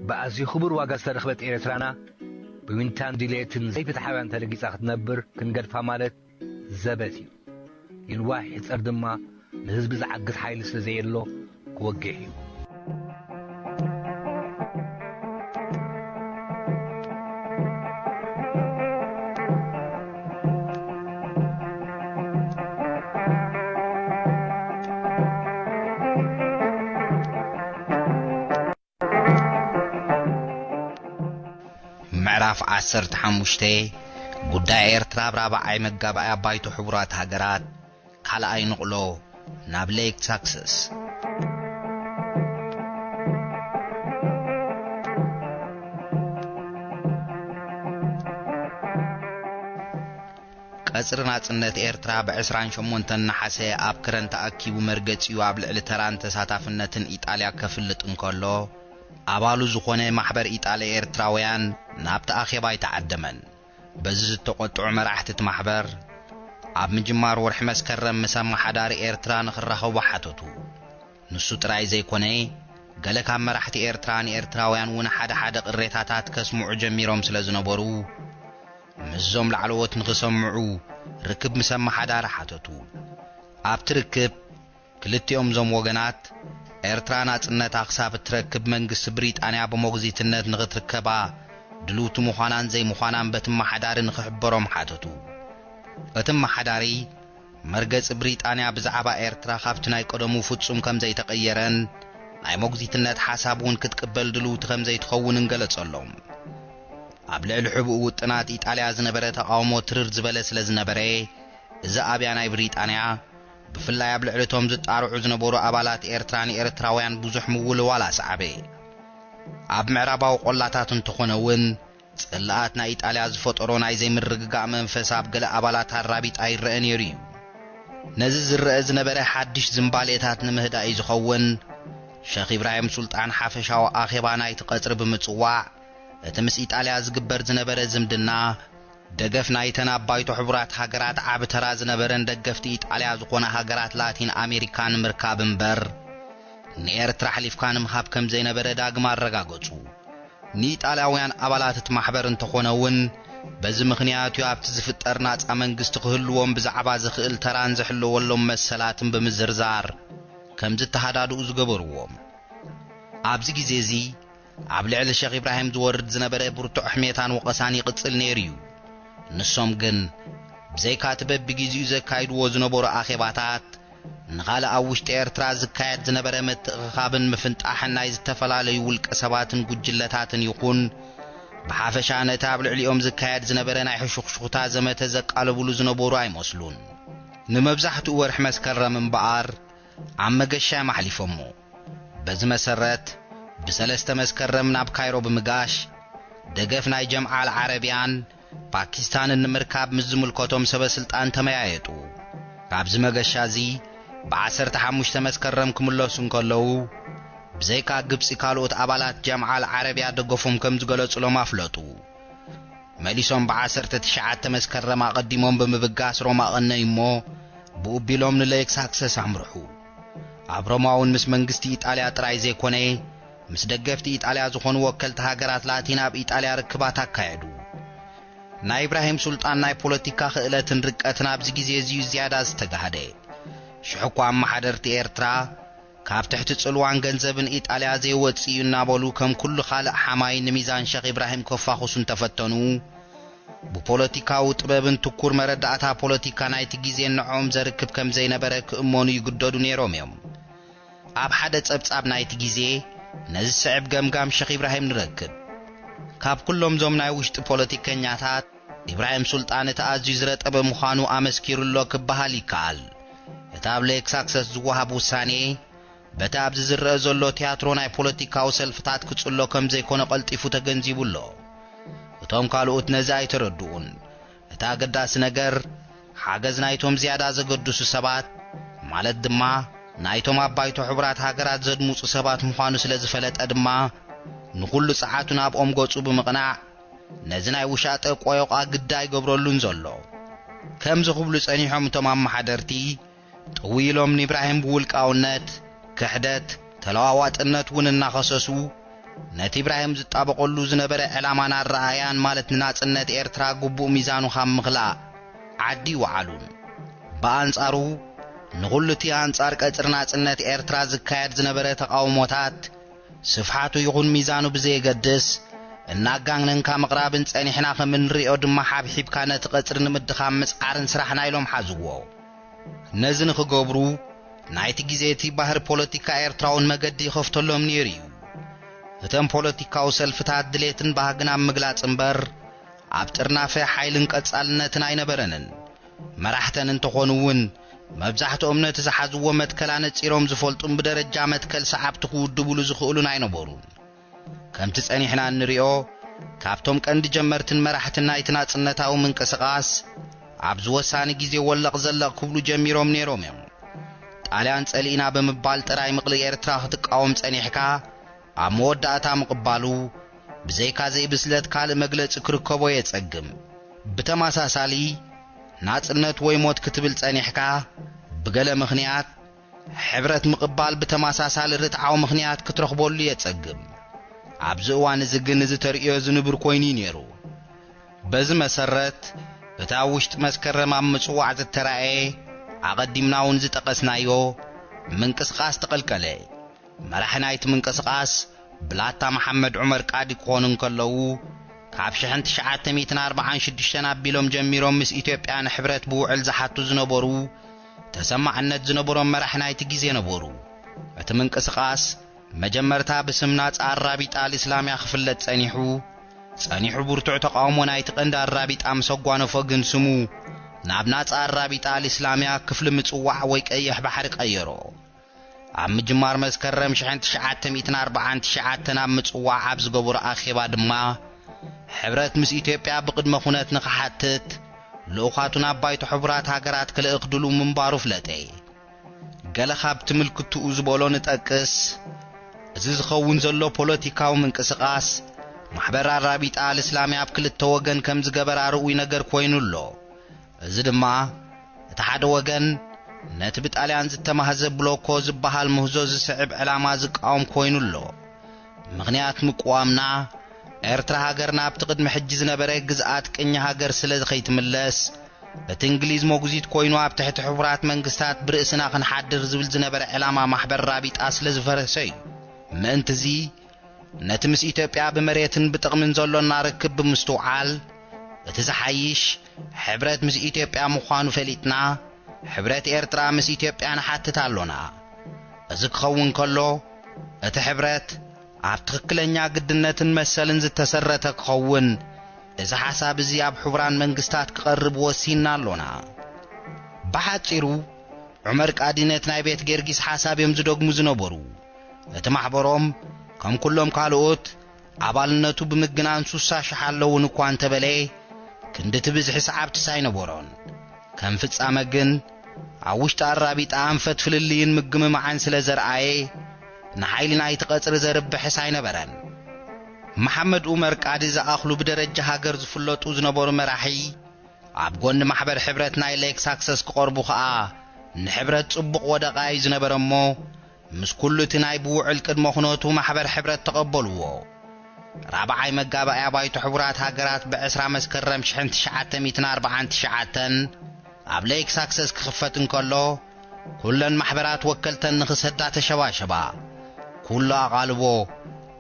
ብኣዝዩ ክቡር ዋጋ ዝተረኽበት ኤርትራና፣ ብዊንታን ድሌትን ዘይፍትሓውያን ተረጊጻ ክትነብር ክንገድፋ ማለት ዘበት እዩ። ይንዋሕ ይሕጸር ድማ፣ ንህዝቢ ዝዓግት ሓይሊ ስለ ዘየሎ ክወግሕ እዩ። ምዕራፍ ዓሰርተ ሓሙሽተ። ጉዳይ ኤርትራ ኣብ ራብዓይ መጋባእያ ባይቶ ሕቡራት ሃገራት፣ ካልኣይ ንቕሎ ናብ ሌክ ሳክሰስ። ቀጽሪ ናጽነት ኤርትራ ብ ዕስራን ሸሞንተን ነሓሰ ኣብ ክረን ተኣኪቡ መርገጺኡ ኣብ ልዕሊ ተራን ተሳታፍነትን ኢጣልያ ከፍልጥ እንከሎ፣ ኣባሉ ዝኾነ ማሕበር ኢጣልያ ኤርትራውያን ናብቲ ኣኼባ ኣይተዓደመን። በዚ ዝተቖጥዑ መራሕቲ እቲ ማሕበር፣ ኣብ ምጅማር ወርሒ መስከረም ምስ ኣመሓዳሪ ኤርትራ ንኽራኸቡ ሓተቱ። ንሱ ጥራይ ዘይኮነ፣ ገለ ካብ መራሕቲ ኤርትራ ንኤርትራውያን እውን ሓደ ሓደ ቅሬታታት ከስምዑ ጀሚሮም ስለ ዝነበሩ፣ ምስዞም ላዕለዎት ንኽሰምዑ ርክብ ምስ ኣመሓዳሪ ሓተቱ። ኣብቲ ርክብ፣ ክልቲኦም እዞም ወገናት፣ ኤርትራ ናጽነታ ክሳብ እትረክብ መንግስቲ ብሪጣንያ ብሞግዚትነት ንኽትርከባ ድልውቲ ምዃናን ዘይምዃናን በቲ ኣመሓዳሪ ንኽሕበሮም ሓተቱ። እቲ ኣመሓዳሪ፣ መርገጺ ብሪጣንያ ብዛዕባ ኤርትራ ካብቲ ናይ ቀደሙ ፍጹም ከም ዘይተቐየረን፣ ናይ ሞግዚትነት ሓሳብ እውን ክትቅበል ድልውቲ ከም ዘይትኸውንን ገለጸሎም። ኣብ ልዕሊ ሕቡእ ውጥናት ኢጣልያ ዝነበረ ተቓውሞ ትርር ዝበለ ስለ ዝነበረ፣ እዚ ኣብያ ናይ ብሪጣንያ፣ ብፍላይ ኣብ ልዕሊ እቶም ዝጣርዑ ዝነበሩ ኣባላት ኤርትራ ንኤርትራውያን ብዙሕ ምውልዋል ኣስዓበ። ኣብ ምዕራባዊ ቆላታት እንተኾነ እውን፣ ጽልኣት ናይ ኢጣልያ ዝፈጠሮ ናይ ዘይምርግጋእ መንፈስ ኣብ ገለ ኣባላት ኣራቢጣ ይረአ ነይሩ እዩ። ነዚ ዝረአ ዝነበረ ሓድሽ ዝምባሌታት ንምህዳእ እዩ ዝኸውን፣ ሸኽ ኢብራሂም ሱልጣን ሓፈሻዊ ኣኼባ ናይቲ ቀጽሪ ብምጽዋዕ፣ እቲ ምስ ኢጣልያ ዝግበር ዝነበረ ዝምድና፣ ደገፍ ናይተን ኣብ ባይቶ ሕቡራት ሃገራት ዓቢ ተራ ዝነበረን ደገፍቲ ኢጣልያ ዝኾና ሃገራት ላቲን ኣሜሪካ ንምርካብ እምበር፣ ንኤርትራ ኣሕሊፍካ ንምሃብ ከም ዘይነበረ ዳግም ኣረጋገጹ። ንኢጣልያውያን ኣባላት እቲ ማሕበር እንተኾነ እውን፣ በዚ ምኽንያት እዩ ኣብቲ ዝፍጠር ናጻ መንግስቲ ክህልዎም ብዛዕባ ዝኽእል ተራን ዝሕለወሎም መሰላትን ብምዝርዛር ከም ዝተሃዳድኡ ዝገበርዎም። ኣብዚ ግዜ እዚ፣ ኣብ ልዕሊ ሸኽ ኢብራሂም ዝወርድ ዝነበረ ብርቱዕ ሕሜታን ወቐሳን ይቕጽል ነይሩ እዩ። ንሶም ግን፣ ብዘይካ እቲ በብግዜኡ ዘካይድዎ ዝነበሩ ኣኼባታት፣ ንኻልእ ኣብ ውሽጢ ኤርትራ ዝካየድ ዝነበረ ምትእኽኻብን ምፍንጣሕን ናይ ዝተፈላለዩ ውልቀ ሰባትን ጉጅለታትን ይኹን፣ ብሓፈሻ ነቲ ኣብ ልዕሊኦም ዝካየድ ዝነበረ ናይ ሕሹኽሹኽታ ዘመተ ዘቃልብሉ ዝነበሩ ኣይመስሉን። ንመብዛሕትኡ ወርሒ መስከረም እምበኣር፣ ኣብ መገሻ እዮም ኣሕሊፎሞ። በዚ መሰረት፣ ብሰለስተ መስከረም ናብ ካይሮ ብምጋሽ፣ ደገፍ ናይ ጀምዓ ኣልዓረብያን ፓኪስታንን ንምርካብ ምስ ዝምልከቶም ሰበ ስልጣን ተመያየጡ። ካብዚ መገሻ እዚ፣ ብዓሰርተ ሓሙሽተ መስከረም ክምለሱ እንከለዉ፣ ብዘይካ ግብጺ ካልኦት ኣባላት ጀምዓ ኣልዓረብያ ደገፎም ከም ዝገለጹሎም ኣፍለጡ። መሊሶም ብዓሰርተ ትሽዓተ መስከረም ኣቐዲሞም ብምብጋስ ሮማ ቐነዩ እሞ፣ ብኡቢሎም ንሌክ ሳክሰስ ኣምርሑ። ኣብ ሮማ እውን ምስ መንግስቲ ኢጣልያ ጥራይ ዘይኮነ፣ ምስ ደገፍቲ ኢጣልያ ዝኾኑ ወከልቲ ሃገራት ላቲን ኣብ ኢጣልያ ርክባት ኣካየዱ። ናይ ኢብራሂም ሱልጣን ናይ ፖለቲካ ክእለትን ርቀትን ኣብዚ ግዜ እዚዩ ዝያዳ ዝተጋህደ። ሽሕ እኳ ኣመሓደርቲ ኤርትራ፣ ካብ ትሕቲ ጽልዋን ገንዘብን ኢጣልያ ዘይወጽእ እዩ እናበሉ፣ ከም ኩሉ ካልእ ሓማይ ንሚዛን ሸኽ ኢብራሂም ከፋኹሱ እንተፈተኑ፣ ብፖለቲካዊ ጥበብን ትኩር መረዳእታ ፖለቲካ ናይቲ ግዜ ንዕኦም ዘርክብ ከም ዘይነበረ ክእመኑ ይግደዱ ነይሮም እዮም። ኣብ ሓደ ጸብጻብ ናይቲ ግዜ፣ ነዚ ዝስዕብ ገምጋም ሸኽ ኢብራሂም ንረክብ። ካብ ኩሎም ዞም ናይ ውሽጢ ፖለቲከኛታት፣ ኢብራሂም ሱልጣን እቲ ኣዝዩ ዝረጠበ ምዃኑ ኣመስኪሩ ኣሎ ክበሃል ይከኣል። እቲ ኣብ ሌክ ሳክሰስ ዝወሃብ ውሳኔ፣ በቲ ኣብዚ ዝረአ ዘሎ ቲያትሮ ናይ ፖለቲካዊ ሰልፍታት ክጽሎ ከም ዘይኮነ ቀልጢፉ ተገንዚቡ ኣሎ። እቶም ካልኦት ነዚ ኣይተረድኡን። እቲ ኣገዳሲ ነገር፣ ሓገዝ ናይቶም ዝያዳ ዘገድሱ ሰባት፣ ማለት ድማ ናይቶም ኣብ ባይቶ ሕቡራት ሃገራት ዘድምጹ ሰባት ምዃኑ ስለ ዝፈለጠ ድማ፣ ንኹሉ ጸዓቱ ናብኦም ገጹ ብምቕናዕ፣ ነዚ ናይ ውሻጠ ቆዮቓ ግዳ ኣይገብረሉን ዘሎ። ከምዚ ክብሉ ጸኒሖም እቶም ኣመሓደርቲ፣ ጥውይ ኢሎም ንኢብራሂም ብውልቃውነት፣ ክሕደት፣ ተለዋዋጥነት እውን እናኸሰሱ፣ ነቲ ኢብራሂም ዝጣበቐሉ ዝነበረ ዕላማን ኣረኣእያን፣ ማለት ንናጽነት ኤርትራ ግቡእ ሚዛኑ ካብ ምኽላእ ዓዲ ይወዓሉን። ብኣንጻሩ፣ ንኹሉ እቲ ኣንጻር ቀጽሪ ናጽነት ኤርትራ ዝካየድ ዝነበረ ተቓውሞታት፣ ስፍሓቱ ይኹን ሚዛኑ ብዘየገድስ፣ እናጋነንካ ምቕራብን ጸኒሕና ከም እንሪኦ ድማ ሓብሒብካ ነቲ ቀጽሪ ንምድኻም ምጽዓርን ስራሕና ኢሎም ሓዝዎ። ነዚ ንኽገብሩ፣ ናይቲ ግዜ እቲ ባህሪ ፖለቲካ ኤርትራውን መገዲ ይኸፍተሎም ነይሩ እዩ። እተን ፖለቲካዊ ሰልፍታት ድሌትን ባህግን ኣብ ምግላጽ እምበር፣ ኣብ ጥርናፈ ሓይልን ቀጻልነትን ኣይነበረንን። መራሕተን እንተኾኑ እውን፣ መብዛሕትኦም ነቲ ዝሓዝዎ መትከል ኣነጺሮም ዝፈልጡን ብደረጃ መትከል ሰዓብቲ ክውድብሉ ዝኽእሉን ኣይነበሩን። ከምቲ ጸኒሕና እንሪኦ፣ ካብቶም ቀንዲ ጀመርትን መራሕትን ናይቲ ናጽነታዊ ምንቅስቓስ፣ ኣብዚ ወሳኒ ግዜ ወለቕ ዘለቕ ክብሉ ጀሚሮም ነይሮም እዮም። ጣልያን ጸሊእና ብምባል ጥራይ ምቕሊ ኤርትራ ክትቃወም ጸኒሕካ፣ ኣብ መወዳእታ ምቕባሉ፣ ብዘይካ ዘይብስለት ካልእ መግለጺ ክርከቦ የጸግም። ብተመሳሳሊ፣ ናጽነት ወይ ሞት ክትብል ጸኒሕካ፣ ብገለ ምኽንያት፣ ሕብረት ምቕባል ብተመሳሳሊ ርትዓዊ ምኽንያት ክትረኽበሉ የጸግም። ኣብዚ እዋን እዚ ግን እዚ ተርእዮ ዝንብር ኮይኑ እዩ ነይሩ። በዚ መሰረት፣ እቲ ኣብ ውሽጢ መስከረም ኣብ ምጽዋዕ ዝተራእየ፣ ኣቐዲምና እውን ዝጠቐስናዮ፣ ምንቅስቓስ ተቐልቀለ። መራሒ ናይቲ ምንቅስቓስ ብላታ መሓመድ ዑመር ቃዲ ክኾኑ እንከለዉ፣ ካብ ሽሕን ትሽዓተ ሚእትን ኣርባዓን ሽዱሽተን ኣቢሎም ጀሚሮም ምስ ኢትዮጵያ ንሕብረት ብውዕል ዝሓቱ ዝነበሩ፣ ተሰማዕነት ዝነበሮም መራሒ ናይቲ ግዜ ነበሩ። እቲ ምንቅስቓስ መጀመርታ ብስም ናጻ ኣራቢጣ ኣልእስላምያ ክፍለጥ ጸኒሑ፣ ጸኒሑ ብርቱዕ ተቓውሞ ናይቲ ቀንዲ ኣራቢጣ ምስ ኣጓነፎ ግን ስሙ ናብ ናጻ ኣራቢጣ ኣልእስላምያ ክፍሊ ምጽዋዕ ወይ ቀይሕ ባሕሪ ቀየሮ። ኣብ ምጅማር መስከረም ሽሕን ትሽዓተ ሚእትን ኣርባዓን ትሽዓተን ኣብ ምጽዋዕ ኣብ ዝገበሮ ኣኼባ ድማ፣ ሕብረት ምስ ኢትዮጵያ ብቕድመ ኩነት ንኽሓትት፣ ልኡኻቱ ናብ ባይቶ ሕቡራት ሃገራት ክልእኽ ድሉው ምንባሩ ፍለጠ። ገለ ካብቲ ምልክትኡ ዝበሎ ንጠቅስ። እዚ ዝኸውን ዘሎ ፖለቲካዊ ምንቅስቓስ፣ ማሕበር ኣራቢጣ ኣልእስላሚ ኣብ ክልተ ወገን ከም ዝገበራ ርኡይ ነገር ኮይኑ ኣሎ። እዚ ድማ፣ እቲ ሓደ ወገን ነቲ ብጣልያን ዝተማህዘ ብሎኮ ዝበሃል ምህዞ ዝስዕብ ዕላማ ዝቃወም ኮይኑ ኣሎ። ምኽንያት ምቅዋምና፣ ኤርትራ ሃገርና ኣብቲ ቅድሚ ሕጂ ዝነበረ ግዝኣት ቅኝ ሃገር ስለ ከይትምለስ፣ እቲ እንግሊዝ መጉዚት ኮይኑ ኣብ ትሕቲ ሕቡራት መንግስታት ብርእስና ክንሓድር ዝብል ዝነበረ ዕላማ ማሕበር ራቢጣ ስለ ዝፈረሰ እዩ። ምእንትዚ፣ ነቲ ምስ ኢትዮጵያ ብመሬትን ብጥቕምን ዘሎና ርክብ ብምስትውዓል፣ እቲ ዝሓይሽ ሕብረት ምስ ኢትዮጵያ ምዃኑ ፈሊጥና፣ ሕብረት ኤርትራ ምስ ኢትዮጵያ ንሓትት ኣሎና። እዚ ክኸውን ከሎ፣ እቲ ሕብረት ኣብ ትኽክለኛ ግድነትን መሰልን ዝተሰረተ ክኸውን፣ እዚ ሓሳብ እዚ ኣብ ሕቡራን መንግስታት ክቐርብ ወሲንና ኣሎና። ብሓጺሩ፣ ዑመር ቃዲ ነቲ ናይ ቤት ጌርጊስ ሓሳብ እዮም ዝደግሙ ዝነበሩ። እቲ ማሕበሮም፣ ከም ኩሎም ካልኦት፣ ኣባልነቱ ብምግናን ሱሳ ሽሕ ኣለውን እኳ እንተበለ፣ ክንድቲ ብዝሒ ሰዓብትስ ኣይነበሮን። ከም ፍጻመ ግን፣ ኣብ ውሽጢ ኣራቢጣ ኣንፈት ፍልልይን ምግምማዕን ስለ ዘርኣየ፣ ንሓይሊ ናይቲ ቀጽሪ ዘርብሕስ ኣይነበረን። መሓመድ ዑመር ቃዲ ዝኣኽሉ ብደረጃ ሃገር ዝፍለጡ ዝነበሩ መራሒ፣ ኣብ ጎኒ ማሕበር ሕብረት ናይ ሌክስ ኣክሰስ ክቐርቡ ኸኣ፣ ንሕብረት ጽቡቕ ወደቓ እዩ ዝነበረ እሞ፣ ምስ ኩሉ እቲ ናይ ብውዕል ቅድመ ኩነቱ ማሕበር ሕብረት ተቐበልዎ። ራብዓይ መጋባእያ ባይቶ ሕቡራት ሃገራት ብዕስራ መስከረም ሽሕን ትሽዓተ ሚእትን ኣርባዓን ትሽዓተን ኣብ ሌክስ ኣክሰስ ክኽፈት እንከሎ፣ ኩለን ማሕበራት ወከልተን ንኽሰዳ ተሸባሸባ። ኩሉ ኣቓልቦ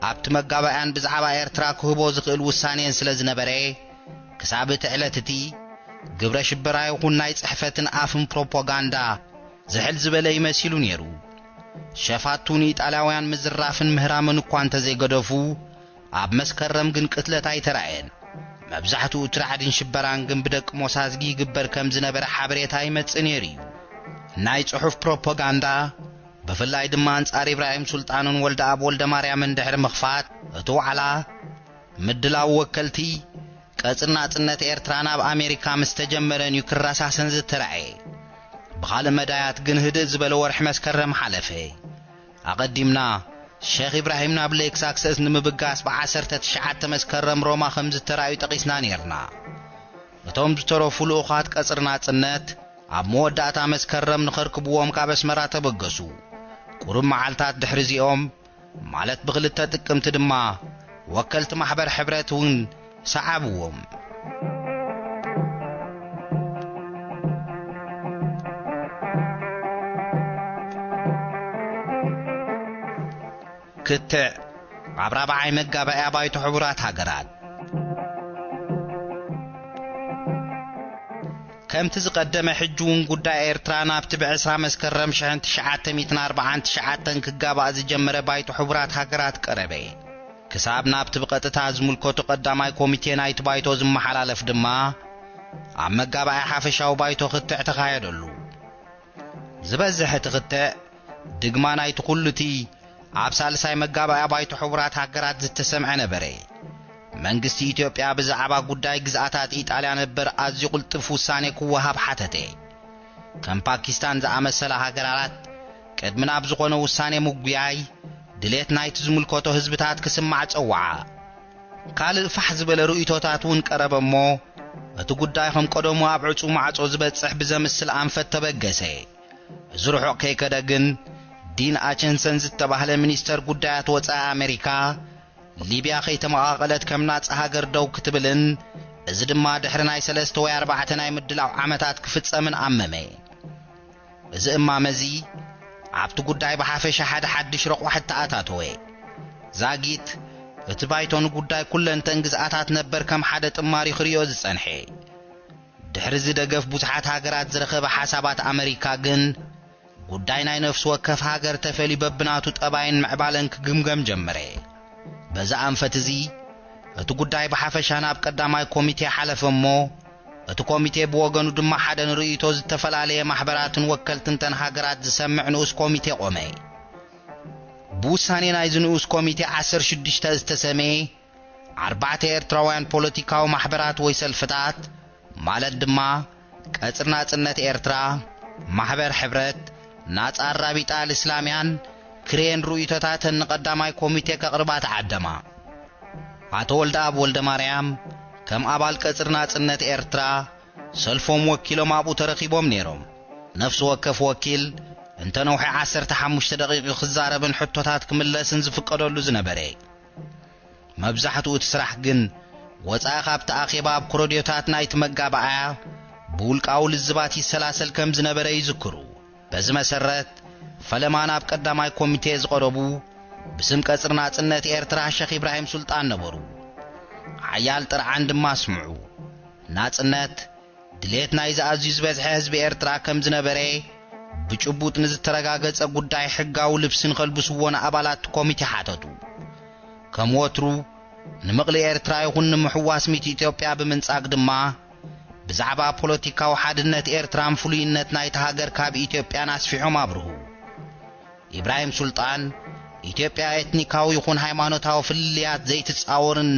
ኣብቲ መጋባእያን ብዛዕባ ኤርትራ ክህቦ ዝኽእል ውሳኔን ስለ ዝነበረ፣ ክሳብ እቲ ዕለት እቲ፣ ግብረ ሽበራ ይኹን ናይ ጽሕፈትን ኣፍን ፕሮፓጋንዳ ዝሕል ዝበለ ይመሲሉ ነይሩ። ሸፋቱ ንኢጣልያውያን ምዝራፍን ምህራምን እኳ እንተዘይገደፉ፣ ኣብ መስከረም ግን ቅትለት ኣይተራእየን። መብዛሕትኡ እቲ ራዕድን ሽበራን ግን ብደቂ ሞሳዝጊ ይግበር ከም ዝነበረ ሓበሬታ ይመጽእ ነይሩ እዩ። ናይ ጽሑፍ ፕሮፓጋንዳ፣ ብፍላይ ድማ ኣንጻር ኢብራሂም ሱልጣንን ወልደኣብ ወልደማርያምን ድሕሪ ምኽፋት፣ እቲ ዋዕላ፣ ምድላው ወከልቲ፣ ቀጽሪ ናጽነት ኤርትራ ናብ ኣሜሪካ ምስ ተጀመረን እዩ ክረሳሰን ዝተራእየ። ብኻልእ መዳያት ግን ህድእ ዝበለ ወርሒ መስከረም ሓለፈ። ኣቐዲምና፣ ሸኽ ኢብራሂም ናብ ሌክስ ኣክሰስ ንምብጋስ ብዓሰርተ ትሽዓተ መስከረም ሮማ ከም ዝተራእዩ ጠቒስና ነይርና። እቶም ዝተረፉ ልኡኻት ቀጽሪ ናጽነት ኣብ መወዳእታ መስከረም ንኸርክብዎም ካብ ኣስመራ ተበገሱ። ቁሩብ መዓልታት ድሕሪ እዚኦም፣ ማለት ብኽልተ ጥቅምቲ ድማ፣ ወከልቲ ማሕበር ሕብረት እውን ሰዓብዎም። ክትዕ ኣብ ራብዓይ መጋባእያ ባይቶ ሕቡራት ሃገራት። ከምቲ ዝቐደመ፣ ሕጂ እውን ጉዳይ ኤርትራ ናብቲ ብ ዕስራ መስከረም ሽሕን ትሽዓተ ሚእትን ኣርባዓን ትሽዓተን ክጋባእ ዝጀመረ ባይቶ ሕቡራት ሃገራት ቀረበ። ክሳብ ናብቲ ብቐጥታ ዝምልከቶ ቀዳማይ ኮሚቴ ናይቲ ባይቶ ዝመሓላለፍ ድማ፣ ኣብ መጋባእያ ሓፈሻዊ ባይቶ ክትዕ ተኻየደሉ። ዝበዝሕ እቲ ክትዕ፣ ድግማ ናይቲ ኩሉ እቲ ኣብ ሳልሳይ መጋባእያ ባይቶ ሕቡራት ሃገራት ዝተሰምዐ ነበረ። መንግስቲ ኢትዮጵያ ብዛዕባ ጉዳይ ግዝኣታት ኢጣልያ ነበር ኣዝዩ ቅልጡፍ ውሳኔ ክወሃብ ሓተተ። ከም ፓኪስታን ዝኣመሰላ ሃገራት፣ ቅድሚ ናብ ዝኾነ ውሳኔ ምጉያይ፣ ድሌት ናይቲ ዝምልከቶ ህዝብታት ክስማዕ ጸውዓ። ካልእ ፋሕ ዝበለ ርእይቶታት እውን ቀረበ እሞ፣ እቲ ጉዳይ ከም ቀደሙ ኣብ ዕጹው ማዕጾ ዝበጽሕ ብዘምስል ኣንፈት ተበገሰ። እዚ ርሑቕ ከይከደ ግን፣ ዲን ኣቸንሰን ዝተባህለ ሚኒስተር ጉዳያት ወጻኢ ኣሜሪካ፣ ሊብያ ከይተመቓቐለት ከም ናጻ ሃገር ደው ክትብልን፣ እዚ ድማ ድሕሪ ናይ ሰለስተ ወይ ኣርባዕተ ናይ ምድላው ዓመታት ክፍጸምን ኣመመ። እዚ እማመ እዚ ኣብቲ ጉዳይ ብሓፈሻ ሓደ ሓድሽ ረቋሒ ተኣታተወ። ዛጊት፣ እቲ ባይቶ ንጉዳይ ኩለንተን ግዝኣታት ነበር ከም ሓደ ጥማር እዩ ክርእዮ ዝጸንሐ። ድሕሪ እዚ ደገፍ ብዙሓት ሃገራት ዝረኸበ ሓሳባት ኣመሪካ ግን፣ ጉዳይ ናይ ነፍሲ ወከፍ ሃገር ተፈልዩ በብናቱ ጠባይን ምዕባለን ክግምገም ጀመረ። በዚ ኣንፈት እዚ፣ እቲ ጉዳይ ብሓፈሻ ናብ ቀዳማይ ኮሚቴ ሓለፈ እሞ፣ እቲ ኮሚቴ ብወገኑ ድማ ሓደ ንርእይቶ ዝተፈላለየ ማሕበራትን ወከልትን ተን ሃገራት ዝሰምዕ ንኡስ ኮሚቴ ቆመ። ብውሳኔ ናይዚ ንኡስ ኮሚቴ ዓሰርተ ሽዱሽተ ዝተሰመየ፣ ኣርባዕተ ኤርትራውያን ፖለቲካዊ ማሕበራት ወይ ሰልፍታት፣ ማለት ድማ ቀጽሪ ናጽነት ኤርትራ፣ ማሕበር ሕብረት፣ ናጻ ኣራቢጣ ኣልእስላምያን ክሬን ርእይቶታተን ንቐዳማይ ኮሚቴ ከቕርባ ተዓደማ። ኣቶ ወልደኣብ ወልደማርያም ከም ኣባል ቀጽሪ ናጽነት ኤርትራ ሰልፎም ወኪሎም ኣብኡ ተረኺቦም ነይሮም። ነፍሲ ወከፍ ወኪል እንተ ነውሒ ዓሰርተ ሓሙሽተ ደቂቕ ክዛረብን ሕቶታት ክምለስን ዝፍቀደሉ ዝነበረ። መብዛሕትኡ እቲ ስራሕ ግን ወጻኢ ካብቲ ኣኼባ ኣብ ኮረድዮታት ናይቲ መጋባእያ ብውልቃዊ ልዝባት ይሰላሰል ከም ዝነበረ ይዝክሩ። በዚ መሰረት፣ ፈለማ ናብ ቀዳማይ ኮሚቴ ዝቐረቡ ብስም ቀጽሪ ናጽነት ኤርትራ ሸኽ ኢብራሂም ሱልጣን ነበሩ። ሓያል ጥርዓን ድማ ኣስምዑ። ናጽነት፣ ድሌት ናይዚ ኣዝዩ ዝበዝሐ ህዝቢ ኤርትራ ከም ዝነበረ ብጭቡጥ ንዝተረጋገጸ ጉዳይ ሕጋዊ ልብሲ ንኸልብስዎ ንኣባላት ኮሚቴ ሓተቱ። ከም ወትሩ፣ ንምቕሊ ኤርትራ ይኹን ንምሕዋስ ሚት ኢትዮጵያ ብምንጻግ ድማ፣ ብዛዕባ ፖለቲካዊ ሓድነት ኤርትራን ፍሉይነት ናይቲ ሃገር ካብ ኢትዮጵያን ኣስፊሖም ኣብርሁ። ኢብራሂም ሱልጣን፣ ኢትዮጵያ ኤትኒካዊ ይኹን ሃይማኖታዊ ፍልልያት ዘይትጻወርን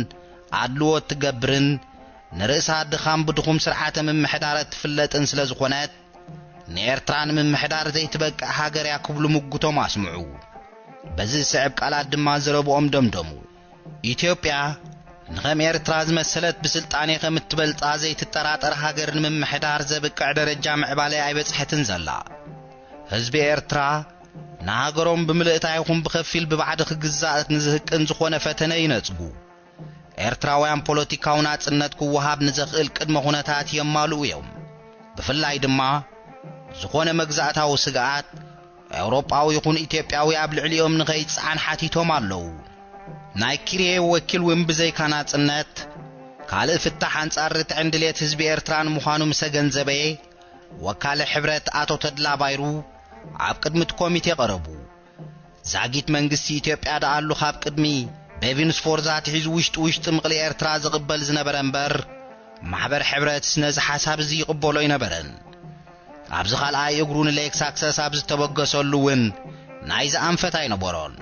ኣድልዎ እትገብርን፣ ንርእሳ ድኻም ብድኹም ስርዓተ ምምሕዳር እትፍለጥን ስለ ዝኾነት፣ ንኤርትራ ንምምሕዳር ዘይትበቅዕ ሃገር እያ ክብሉ ምጉቶም ኣስምዑ። በዚ ዝስዕብ ቃላት ድማ ዘረብኦም ደምደሙ። ኢትዮጵያ ንኸም ኤርትራ ዝመሰለት ብስልጣኔ ከም እትበልጻ ዘይትጠራጠር ሃገር ንምምሕዳር ዘብቅዕ ደረጃ ምዕባለ ኣይበጽሐትን ዘላ። ህዝቢ ኤርትራ ንሃገሮም ብምልእታ ይኹን ብኸፊል ብባዕዲ ክግዛእ ንዝህቅን ዝኾነ ፈተነ ይነጽጉ። ኤርትራውያን ፖለቲካዊ ናጽነት ክወሃብ ንዘኽእል ቅድመ ኩነታት የማልኡ እዮም። ብፍላይ ድማ ዝኾነ መግዛእታዊ ስግኣት ኤውሮጳዊ ይኹን ኢትዮጵያዊ ኣብ ልዕሊኦም ንኸይጸዓን ሓቲቶም ኣለዉ። ናይ ኪርየ ወኪል እውን ብዘይካ ናጽነት ካልእ ፍታሕ ኣንጻር ርትዕን ድሌት ህዝቢ ኤርትራን ምዃኑ ምስ ኣገንዘበ፣ ወካሊ ሕብረት ኣቶ ተድላ ባይሩ ኣብ ቅድሚ እቲ ኮሚቴ ቀረቡ። ዛጊት መንግስቲ ኢትዮጵያ ደኣሉ ካብ ቅድሚ ቤቪን ስፎርዛ ኣትሒዙ ውሽጢ ውሽጢ ምቕሊ ኤርትራ ዝቕበል ዝነበረ እምበር፣ ማሕበር ሕብረትስ ነዚ ሓሳብ እዚ ይቕበሎ ኣይነበረን። ኣብዚ ካልኣይ እግሩ ንሌክስ ኣክሰስ ኣብ ዝተበገሰሉ እውን ናይዚ ኣንፈት ኣይነበሮን።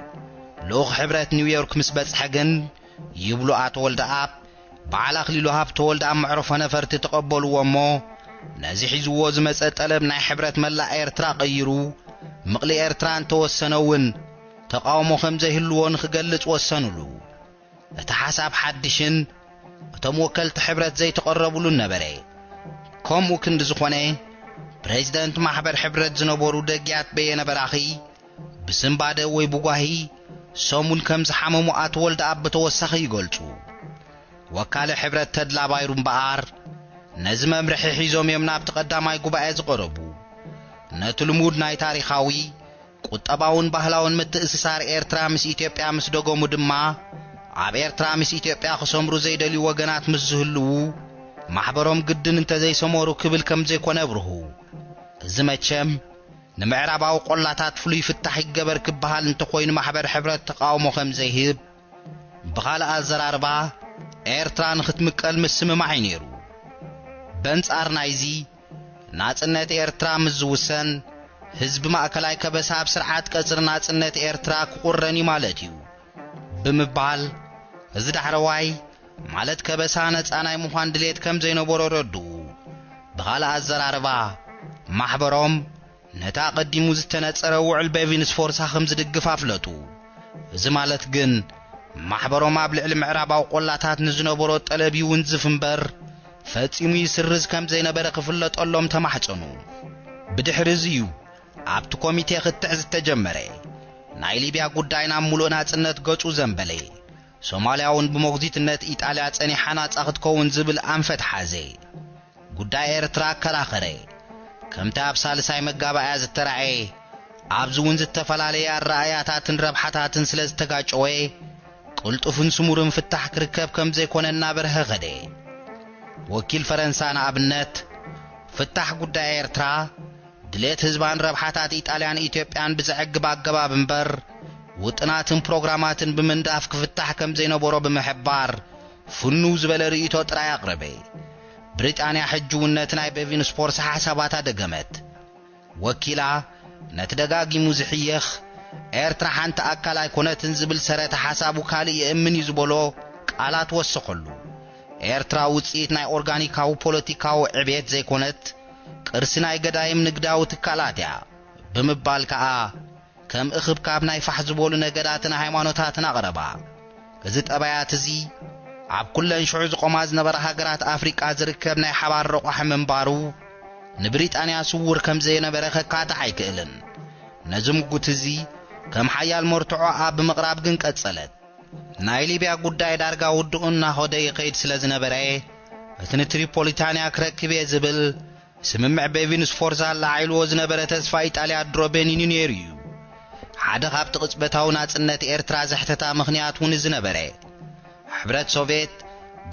ልኡኽ ሕብረት ኒውዮርክ ምስ በጽሐ ግን፣ ይብሉ ኣቶ ወልደኣብ፣ በዓል ኣኽሊሉ ሃብተወልድ ኣብ መዕርፎ ነፈርቲ ተቐበልዎ እሞ፣ ነዚ ሒዝዎ ዝመጸ ጠለብ ናይ ሕብረት መላእ ኤርትራ ቀይሩ፣ ምቕሊ ኤርትራ እንተወሰነ እውን ተቓውሞ ከም ዘይህልዎ ንኽገልጽ ወሰኑሉ። እቲ ሓሳብ ሓድሽን እቶም ወከልቲ ሕብረት ዘይተቐረብሉን ነበረ። ከምኡ ክንዲ ዝኾነ፣ ፕሬዚደንት ማሕበር ሕብረት ዝነበሩ ደግያት በየነ በራኺ ብስንባደ ወይ ብጓሂ ሰሙን ከም ዝሓመሙ ኣቶ ወልደኣብ ብተወሳኺ ይገልጹ። ወካሊ ሕብረት ተድላ ባይሩ እምበኣር፣ ነዚ መምርሒ ሒዞም እዮም ናብቲ ቀዳማይ ጉባኤ ዝቐረቡ። ነቲ ልሙድ ናይ ታሪኻዊ፣ ቁጠባውን ባህላውን ምትእስሳር ኤርትራ ምስ ኢትዮጵያ ምስ ደገሙ ድማ፣ ኣብ ኤርትራ ምስ ኢትዮጵያ ክሰምሩ ዘይደልዩ ወገናት ምስ ዝህልዉ፣ ማሕበሮም ግድን እንተዘይሰመሩ ክብል ከም ዘይኮነ ኣብርሁ። እዚ መቸም፣ ንምዕራባዊ ቆላታት ፍሉይ ፍታሕ ይገበር ክበሃል እንተኾይኑ ማሕበር ሕብረት ተቃውሞ ከም ዘይህብ፣ ብኻልእ ኣዘራርባ ኤርትራ ንኽትምቀል ምስምማዕ እዩ ነይሩ። በንጻር ናይዚ፣ ናጽነት ኤርትራ ምስ ዝውሰን፣ ህዝቢ ማእከላይ ከበሳ ኣብ ስርዓት ቀጽሪ ናጽነት ኤርትራ ክቑረን እዩ ማለት እዩ ብምባል፣ እዚ ዳሕረዋይ ማለት ከበሳ ነጻ ናይ ምዃን ድሌት ከም ዘይነበሮ ረድኡ። ብኻልእ ኣዘራርባ፣ ማሕበሮም ነቲ ኣቐዲሙ ዝተነጸረ ውዕል ቤቪንስፎርሳ ከም ዝድግፍ ኣፍለጡ። እዚ ማለት ግን፣ ማሕበሮም ኣብ ልዕሊ ምዕራባዊ ቆላታት ንዝነበሮ ጠለብ ይውንዝፍ እምበር፣ ፈጺሙ ይስርዝ ከም ዘይነበረ ክፍለጠሎም ተማሕጸኑ። ብድሕሪ እዚ እዩ ኣብቲ ኮሚቴ ክትዕ ዝተጀመረ። ናይ ሊብያ ጉዳይ ናብ ምሉእ ናጽነት ገጹ ዘንበለ። ሶማልያ እውን ብሞግዚትነት ኢጣልያ ጸኒሓ ናጻ ክትከውን ዝብል ኣንፈት ሓዘ። ጉዳይ ኤርትራ ኣከራኸረ። ከምቲ ኣብ ሳልሳይ መጋባእያ ዝተራእየ፣ ኣብዚ እውን ዝተፈላለየ ኣረኣእያታትን ረብሓታትን ስለ ዝተጋጨወ፣ ቅልጡፍን ስሙርን ፍታሕ ክርከብ ከም ዘይኮነ እናበርሀ ኸደ። ወኪል ፈረንሳ ንኣብነት፣ ፍታሕ ጉዳይ ኤርትራ፣ ድሌት ህዝባን ረብሓታት ኢጣልያን ኢትዮጵያን ብዘዕግብ ኣገባብ እምበር፣ ውጥናትን ፕሮግራማትን ብምንዳፍ ክፍታሕ ከም ዘይነበሮ ብምሕባር፣ ፍኑው ዝበለ ርእይቶ ጥራይ ኣቕረበ። ብሪጣንያ ሕጂ እውን ነቲ ናይ ቤቪን ስፖርስ ሓሳባታ ደገመት። ወኪላ ነቲ ደጋጊሙ ዝሕየኽ፣ ኤርትራ ሓንቲ ኣካል ኣይኮነትን ዝብል ሰረተ ሓሳቡ ካልእ ይእምን እዩ ዝበሎ ቃላት ወሰኸሉ። ኤርትራ ውጽኢት ናይ ኦርጋኒካዊ ፖለቲካዊ ዕቤት ዘይኮነት፣ ቅርሲ ናይ ገዳይም ንግዳዊ ትካላት እያ ብምባል ከኣ፣ ከም እኽብካብ ናይ ፋሕ ዝበሉ ነገዳትን ሃይማኖታትን ኣቕረባ። እዚ ጠባያት እዚ፣ ኣብ ኩለን ሽዑ ዝቖማ ዝነበራ ሃገራት ኣፍሪቃ ዝርከብ ናይ ሓባር ረቋሒ ምንባሩ፣ ንብሪጣንያ ስዉር ከም ዘየነበረ ከካትዕ ኣይክእልን። ነዚ ምጉት እዚ፣ ከም ሓያል መርትዖ ኣብ ብምቕራብ ግን ቀጸለት። ናይ ሊብያ ጉዳይ ዳርጋ ውድኡ እናኸደ ይኸይድ ስለ ዝነበረ፣ እቲ ንትሪፖሊታንያ ክረክብ እየ ዝብል ስምምዕ ቤቪን ስፎርዛ ኣላዒልዎ ዝነበረ ተስፋ ኢጣልያ ድሮ በኒኑ ነይሩ እዩ። ሓደ ካብቲ ቅጽበታዊ ናጽነት ኤርትራ ዘሕተታ ምኽንያት እውን እዚ ነበረ። ሕብረት ሶቭየት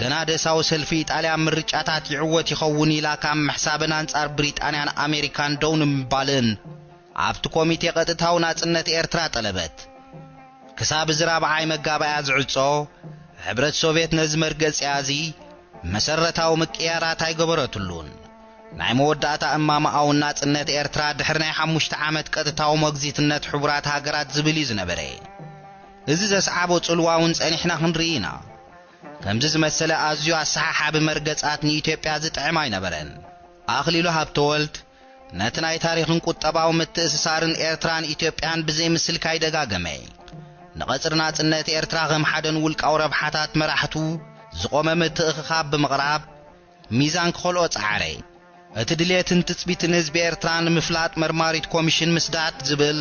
ገና ደሳዊ ሰልፊ ኢጣልያ ምርጫታት ይዕወት ይኸውን ኢላ ካብ ምሕሳብን ኣንጻር ብሪጣንያን ኣሜሪካን ደው ንምባልን ኣብቲ ኮሚቴ ቀጥታዊ ናጽነት ኤርትራ ጠለበት። ክሳብ እዚ ራብዓይ መጋባእያ ዝዕጾ፣ ሕብረት ሶቭየት ነዚ መርገጺኣ እዚ መሰረታዊ ምቅያራት ኣይገበረትሉን። ናይ መወዳእታ እማመኣውን ናጽነት ኤርትራ ድሕሪ ናይ ሓሙሽተ ዓመት ቀጥታዊ መግዚትነት ሕቡራት ሃገራት ዝብል እዩ ዝነበረ። እዚ ዘስዓቦ ጽልዋ እውን ጸኒሕና ክንርኢ ኢና። ከምዚ ዝመሰለ ኣዝዩ ኣሰሓሓቢ መርገጻት ንኢትዮጵያ ዝጥዕም ኣይነበረን። ኣኽሊሉ ሃብተወልድ ነቲ ናይ ታሪኽን ቁጠባዊ ምትእስሳርን ኤርትራን ኢትዮጵያን ብዘይ ምስልካይ ደጋገመ። ንቐጽሪ ናጽነት ኤርትራ ከም ሓደን ውልቃዊ ረብሓታት መራሕቱ ዝቖመ ምትእኽኻብ ብምቕራብ፣ ሚዛን ክኸልኦ ጸዓረ። እቲ ድሌትን ትጽቢትን ህዝቢ ኤርትራ ንምፍላጥ መርማሪት ኮሚሽን ምስዳድ ዝብል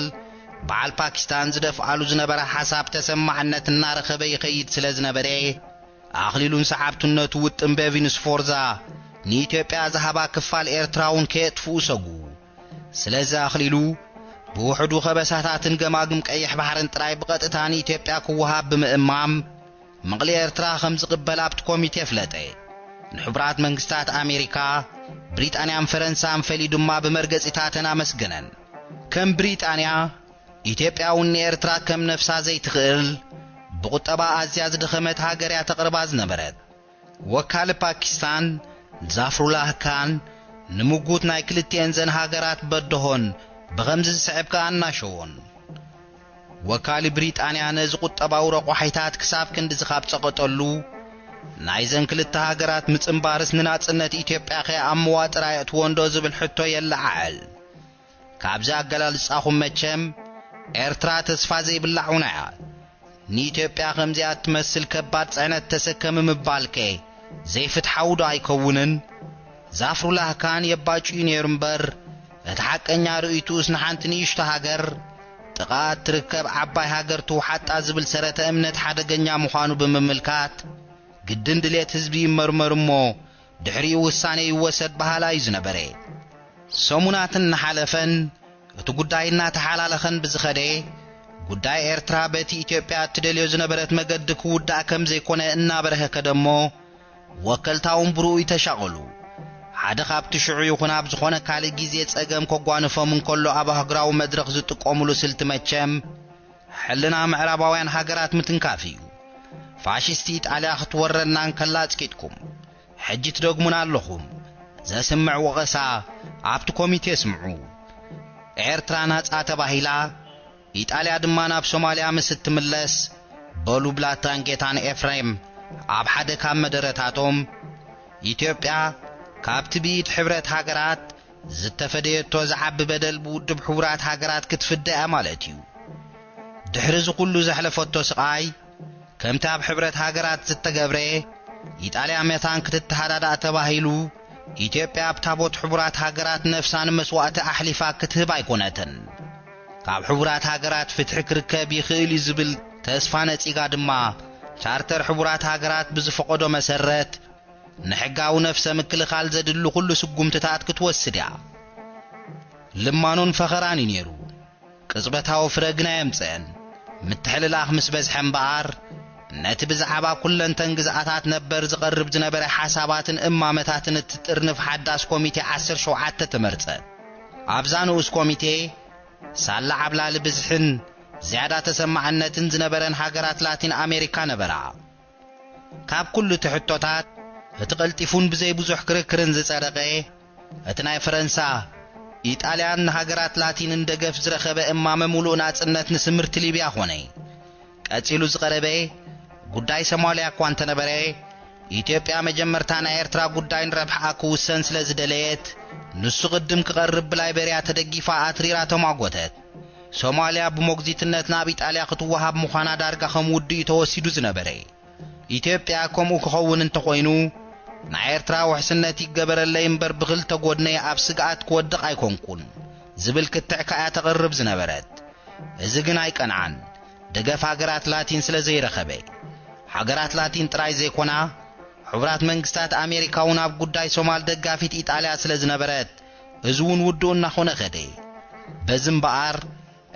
በዓል ፓኪስታን ዝደፍኣሉ ዝነበረ ሓሳብ ተሰማዕነት እናረኸበ ይኸይድ ስለ ዝነበረ፣ ኣኽሊሉን ሰዓብቱን ነቲ ውጥን ቤቪን ስፎርዛ ንኢትዮጵያ ዝሃባ ክፋል ኤርትራ እውን ከየጥፍኡ ሰጉ። ስለዚ ኣኽሊሉ ብውሕዱ ከበሳታትን ገማግም ቀይሕ ባሕርን ጥራይ ብቐጥታ ንኢትዮጵያ ክወሃብ ብምእማም፣ ምቕሊ ኤርትራ ከም ዝቕበል ኣብቲ ኮሚቴ ኣፍለጠ። ንሕቡራት መንግስታት ኣሜሪካ፣ ብሪጣንያን ፈረንሳን ፈልዩ ድማ ብመርገጺታተን ኣመስገነን። ከም ብሪጣንያ፣ ኢትዮጵያ እውን ንኤርትራ ከም ነፍሳ ዘይትኽእል፣ ብቁጠባ ኣዝያ ዝደኸመት ሃገር እያ ተቕርባ ዝነበረት። ወካሊ ፓኪስታን ዛፍሩላህ ካን ንምጉት ናይ ክልቲኤን ዘን ሃገራት በደሆን ብኸምዚ ዝስዕብ ከኣ ኣናሸዎን። ወካሊ ብሪጣንያ ነዚ ቁጠባዊ ረቋሒታት ክሳብ ክንድዚ ካብ ጸቐጠሉ፣ ናይዘን ክልተ ሃገራት ምጽንባርስ ንናጽነት ኢትዮጵያ ከይኣምዋ ጥራይ እትወንዶ ዝብል ሕቶ የለዓዕል። ካብዚ ኣገላልጻኹም መቸም ኤርትራ ተስፋ ዘይብላ ዑና እያ። ንኢትዮጵያ ከምዚኣ እትመስል ከባድ ጽዕነት ተሰከሚ ምባልከ ዘይፍትሓዊ ዶ ኣይከውንን? ዛፍሩላህ ካን የባጭ እዩ ነይሩ እምበር፣ እቲ ሓቀኛ ርእይትኡስ ንሓንቲ ንእሽቶ ሃገር ጥቓ እትርከብ ዓባይ ሃገር ትውሓጣ ዝብል ሰረተ እምነት ሓደገኛ ምዃኑ ብምምልካት፣ ግድን ድሌት ህዝቢ ይመርመር እሞ ድሕሪኡ ውሳኔ ይወሰድ በሃላይ እዩ ዝነበረ። ሰሙናት እናሓለፈን እቲ ጉዳይ እናተሓላለኸን ብዝኸደ፣ ጉዳይ ኤርትራ በቲ ኢትዮጵያ እትደልዮ ዝነበረት መገዲ ክውዳእ ከም ዘይኮነ እናበርሀ ከደ እሞ፣ ወከልታ እውን ብርኡይ ተሻቐሉ። ሓደ ካብቲ ሽዑ ይኹን ኣብ ዝኾነ ካልእ ግዜ ጸገም ከጓንፎም እንከሎ ኣብ ኣህጉራዊ መድረኽ ዝጥቀሙሉ ስልቲ መቸም፣ ሕልና ምዕራባውያን ሃገራት ምትንካፍ እዩ። ፋሽስቲ ኢጣልያ ክትወረና እንከላ ኣጽቂጥኩም፣ ሕጂ ትደግሙና ኣለኹም። ዘስምዕ ወቐሳ ኣብቲ ኮሚቴ ስምዑ። ኤርትራ ናጻ ተባሂላ፣ ኢጣልያ ድማ ናብ ሶማልያ ምስ እትምለስ፣ በሉ ብላታን ጌታን ኤፍሬም ኣብ ሓደ ካብ መደረታቶም፣ ኢትዮጵያ ካብቲ ብኢድ ሕብረት ሃገራት ዝተፈደየቶ ዝዓቢ በደል ብውድብ ሕቡራት ሃገራት ክትፍደ እያ ማለት እዩ። ድሕሪ እዚ ኩሉ ዘሕለፈቶ ስቓይ፣ ከምቲ ኣብ ሕብረት ሃገራት ዝተገብረ፣ ኢጣልያ መታን ክትተሃዳዳእ ተባሂሉ፣ ኢትዮጵያ ኣብ ታቦት ሕቡራት ሃገራት ነፍሳ ንመስዋእቲ ኣሕሊፋ ክትህብ ኣይኮነትን። ካብ ሕቡራት ሃገራት ፍትሒ ክርከብ ይኽእል እዩ ዝብል ተስፋ ነጺጋ ድማ፣ ቻርተር ሕቡራት ሃገራት ብዝፈቐዶ መሰረት፣ ንሕጋዊ ነፍሰ ምክልኻል ዘድሊ ኩሉ ስጉምትታት ክትወስድ እያ። ልማኖን ፈኸራን እዩ ነይሩ። ቅጽበታዊ ፍረ ግና የምጽአን። ምትሕልላኽ ምስ በዝሐ እምበኣር፣ ነቲ ብዛዕባ ኩለንተን ግዝኣታት ነበር ዝቐርብ ዝነበረ ሓሳባትን እማመታትን እትጥርንፍ ሓዳስ ኮሚቴ ዓሰርተ ሸውዓተ ተመርጸት። ኣብዛ ንኡስ ኮሚቴ፣ ሳላ ዓብላሊ ብዝሕን ዝያዳ ተሰማዕነትን ዝነበረን ሃገራት ላቲን ኣሜሪካ ነበራ። ካብ ኩሉ እቲ ሕቶታት፣ እቲ ቀልጢፉን ብዘይ ብዙሕ ክርክርን ዝጸደቐ፣ እቲ ናይ ፈረንሳ፣ ኢጣልያን ንሃገራት ላቲንን ደገፍ ዝረኸበ እማመ ምሉእ ናጽነት ንስምርቲ ሊብያ ኾነ። ቀጺሉ ዝቐረበ ጉዳይ ሶማልያ እኳ እንተነበረ፣ ኢትዮጵያ መጀመርታ ናይ ኤርትራ ጉዳይ ንረብሓኣ ክውሰን ስለ ዝደለየት፣ ንሱ ቅድም ክቐርብ ብላይበርያ ተደጊፋ ኣትሪራ ተሟጎተት። ሶማልያ ብሞግዚትነት ናብ ኢጣልያ ክትወሃብ ምዃና ዳርጋ ከም ውዱእ እዩ ተወሲዱ ዝነበረ። ኢትዮጵያ ከምኡ ክኸውን እንተኾይኑ፣ ናይ ኤርትራ ውሕስነት ይገበረለይ እምበር ብኽልተ ጎድነይ ኣብ ስግኣት ክወድቕ ኣይኮንኩን ዝብል ክትዕ ከኣ ተቕርብ ዝነበረት። እዚ ግን ኣይቀንዓን። ደገፍ ሃገራት ላቲን ስለ ዘይረኸበ። ሃገራት ላቲን ጥራይ ዘይኮና፣ ሕቡራት መንግስታት ኣሜሪካ እውን ኣብ ጉዳይ ሶማል ደጋፊት ኢጣልያ ስለ ዝነበረት፣ እዚ እውን ውዱእ እናኾነ ከደ። በዚ እምበኣር፣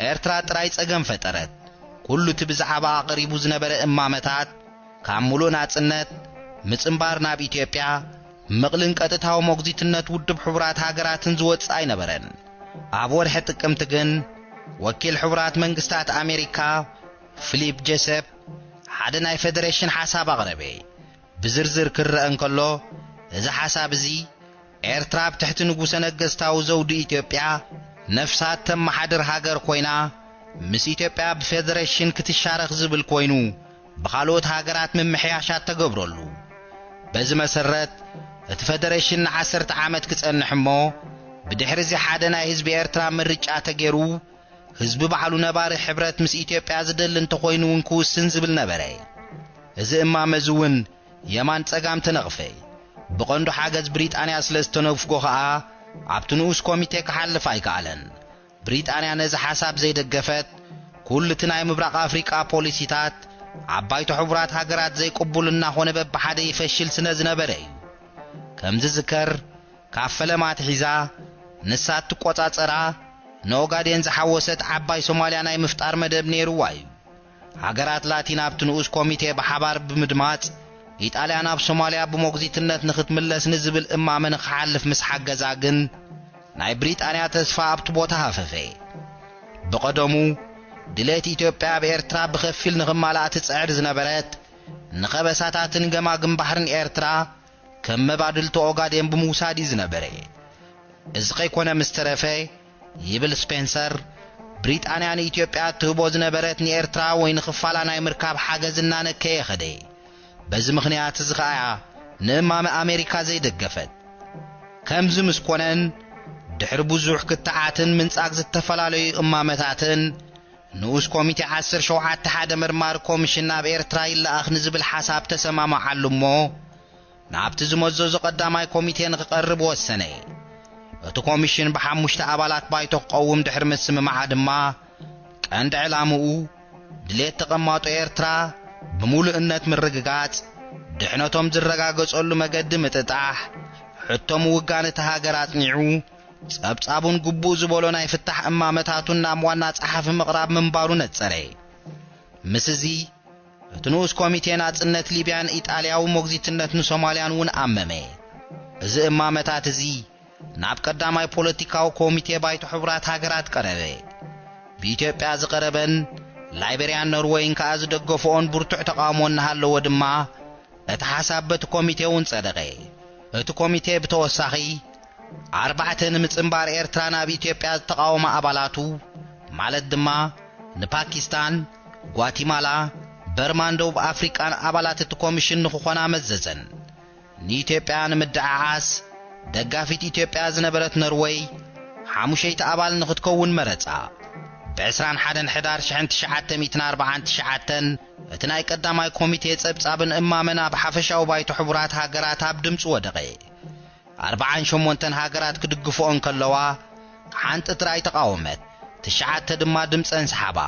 ኤርትራ ጥራይ ጸገም ፈጠረት። ኩሉ እቲ ብዛዕባ ኣቕሪቡ ዝነበረ እማመታት፣ ካብ ምሉእ ናጽነት፣ ምጽንባር ናብ ኢትዮጵያ፣ ምቕልን ቀጥታዊ ሞግዚትነት ውድብ ሕቡራት ሃገራትን ዝወጽእ ኣይነበረን። ኣብ ወርሒ ጥቅምቲ ግን፣ ወኪል ሕቡራት መንግስታት ኣሜሪካ፣ ፊሊፕ ጄሰፕ፣ ሓደ ናይ ፌደሬሽን ሓሳብ ኣቕረበ። ብዝርዝር ክረአ እንከሎ፣ እዚ ሓሳብ እዚ፣ ኤርትራ ኣብ ትሕቲ ንጉሰ ነገስታዊ ዘውዲ ኢትዮጵያ ነፍሳ እተመሓድር ሃገር ኮይና፣ ምስ ኢትዮጵያ ብፌደሬሽን ክትሻረኽ ዝብል ኮይኑ፣ ብኻልኦት ሃገራት ምምሕያሻት ተገብረሉ። በዚ መሰረት፣ እቲ ፌደሬሽን ንዓሰርተ ዓመት ክጸንሕ እሞ፣ ብድሕሪ እዚ ሓደ ናይ ህዝቢ ኤርትራ ምርጫ ተገይሩ፣ ህዝቢ ባዕሉ ነባሪ ሕብረት ምስ ኢትዮጵያ ዝደሊ እንተኾይኑ እውን ክውስን ዝብል ነበረ። እዚ እማመ እዚ እውን የማን ጸጋም ተነቕፈ። ብቐንዱ ሓገዝ ብሪጣንያ ስለ ዝተነፍጎ ኸኣ፣ ኣብቲ ንኡስ ኮሚቴ ክሓልፍ ኣይከኣለን። ብሪጣንያ ነዚ ሓሳብ ዘይደገፈት፣ ኩሉ እቲ ናይ ምብራቕ ኣፍሪቃ ፖሊሲታት፣ ኣብ ባይቶ ሕቡራት ሃገራት ዘይቅቡል እናኾነ በብሓደ ይፈሽል ስለ ዝነበረ እዩ። ከም ዝዝከር፣ ካብ ፈለማ ኣትሒዛ፣ ንሳ እትቆጻጸራ፣ ንኦጋዴን ዝሓወሰት ዓባይ ሶማልያ ናይ ምፍጣር መደብ ነይርዋ እዩ። ሃገራት ላቲን ኣብቲ ንኡስ ኮሚቴ ብሓባር ብምድማጽ፣ ኢጣልያ ናብ ሶማልያ ብሞግዚትነት ንኽትምለስ ንዝብል እማመ ንኽሓልፍ ምስ ሓገዛ ግን፣ ናይ ብሪጣንያ ተስፋ ኣብቲ ቦታ ሃፈፈ። ብቐደሙ፣ ድሌት ኢትዮጵያ ኣብ ኤርትራ ብኸፊል ንኽማላእ ትጽዕር ዝነበረት፣ ንኸበሳታትን ገማግም ባሕርን ኤርትራ ከም መባድልቲ ኦጋዴን ብምውሳድ እዩ ዝነበረ። እዚ ከይኮነ ምስ ተረፈ፣ ይብል ስፔንሰር፣ ብሪጣንያ ንኢትዮጵያ እትህቦ ዝነበረት ንኤርትራ ወይ ንኽፋላ ናይ ምርካብ ሓገዝ እናነከየ ኸደ። በዚ ምኽንያት እዚ ኸኣ እያ ንእማመ ኣሜሪካ ዘይደገፈት። ከምዚ ምስ ኮነን፣ ድሕሪ ብዙሕ ክትዓትን ምንጻግ ዝተፈላለዩ እማመታትን፣ ንኡስ ኮሚቴ ዓሰርተ ሸውዓተ ሓደ መርማሪ ኮሚሽን ናብ ኤርትራ ይለኣኽ ንዝብል ሓሳብ ተሰማምዓሉ እሞ፣ ናብቲ ዝመዘዞ ቀዳማይ ኮሚቴ ንኽቐርብ ወሰነ። እቲ ኮሚሽን ብሓሙሽተ ኣባላት ባይቶ ክቐውም ድሕሪ ምስምማዓ ድማ፣ ቀንዲ ዕላምኡ ድሌት ተቐማጦ ኤርትራ ብምሉእነት ምርግጋጽ፣ ድሕነቶም ዝረጋገጸሉ መገዲ ምጥጣሕ፣ ሕቶ ምውጋን እቲ ሃገር ኣጽኒዑ፣ ጸብጻቡን ግቡእ ዝበሎ ናይ ፍታሕ እማመታቱን ናብ ዋና ጸሓፊ ምቕራብ ምንባሩ ነጸረ። ምስ እዚ፣ እቲ ንኡስ ኮሚቴ ናጽነት ሊብያን ኢጣልያዊ ሞግዚትነት ንሶማልያን እውን ኣመመ። እዚ እማመታት እዚ ናብ ቀዳማይ ፖለቲካዊ ኮሚቴ ባይቶ ሕቡራት ሃገራት ቀረበ። ብኢትዮጵያ ዝቐረበን ላይቤርያን ኖርወይን ከኣ ዝደገፍኦን ብርቱዕ ተቓውሞ እናሃለዎ ድማ፣ እቲ ሓሳብ በቲ ኮሚቴ እውን ጸደቐ። እቲ ኮሚቴ ብተወሳኺ፣ ኣርባዕተ ንምጽንባር ኤርትራ ናብ ኢትዮጵያ ዝተቓወማ ኣባላቱ፣ ማለት ድማ ንፓኪስታን፣ ጓቲማላ፣ በርማን ደቡብ ኣፍሪቃን ኣባላት እቲ ኮሚሽን ንኽኾና መዘዘን። ንኢትዮጵያ ንምድዓዓስ ደጋፊት ኢትዮጵያ ዝነበረት ኖርወይ ሓሙሸይቲ ኣባል ንኽትከውን መረጻ። ብ ዕስራን ሓደን ሕዳር ሽሕን ትሽዓተ ሚእትን ኣርባዓን ትሽዓተን እቲ ናይ ቀዳማይ ኮሚቴ ጸብጻብን እማመን ኣብ ሓፈሻዊ ባይቶ ሕቡራት ሃገራት ኣብ ድምጺ ወደቐ። ኣርባዓን ሸሞንተን ሃገራት ክድግፍኦ እንከለዋ፣ ሓንቲ ጥራይ ተቓወመት፣ ትሽዓተ ድማ ድምጸን ሰሓባ።